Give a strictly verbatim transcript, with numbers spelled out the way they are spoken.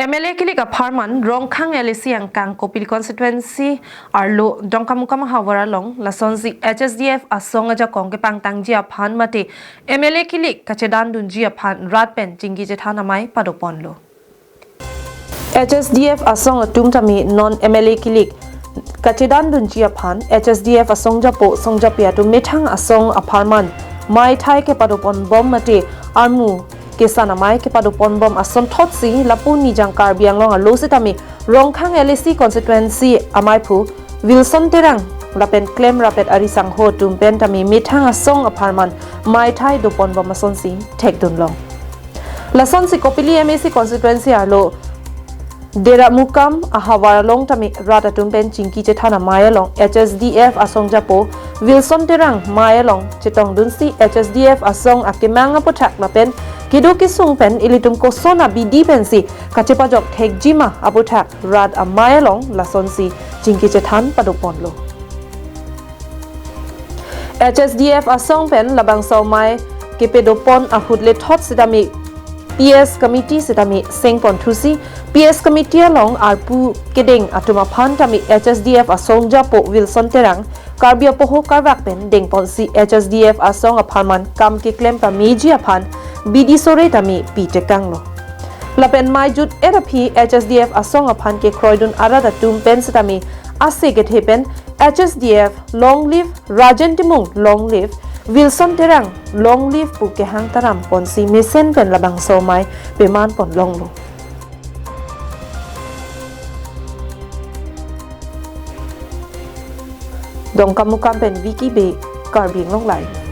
M L A kilik apharman Rongkhang L A C angkang Kopili constituency arlo Dongkamukam ahavar along lasonsi H S D F asong ajakong kepangtangji aphan mate M L A kilik kachedandunji aphan rat pen chingki chethan amei padoponlo. H S D F asong atum tame non M L A kilik kachedandunji aphan H S D F asong japo songjapi atum methang asong apharman mei thai kepadoponbom mate armu kesan amei kepadoponbom asonthotsi lapu nijang Karbi Anglong arlo sitame Rongkhang L A C constituency ameiphu Wilson Terang lapen klemrapet ari sangho atum pen tame methang asong apharman mei thai doponbom asonsi thekdunlong. Lasonsi Kopili M A C constituency arlo Deramukam ahavar along tame rat atum pen chingki chethan amei along H S D F asong japo Wilson Terang mei along chetongdunsi H S D F asong akemang aputhak lapen kedo kesung pen ilitum koson abidi pensi kachepajok thekjima aputhak rat amei along lasonsi chingki chethan padoponlo. H S D F asong pen labangso amei kepadopon ahut lethot sitame P S committee sitame sengpon thusi P S committee along arpu kedeng atum aphan tame H S D F asong japo Wilson Terang Karbi apoho karvak pen dengponsi H S D F asong apharman kam keklem pameji aphan bidi sore tame pitekanglo. Lapen mei jut-et aphi H S D F asong aphan kekroidun arat atum pen sitame ase kethe pen H S D F long live, Rajen Timung long live, Wilson Terang long live pu kehang taram ponsi mesen pen labangso amei pemanpon longlo. Dongkamukam pen Vicky Bey, Karbi Anglong Live.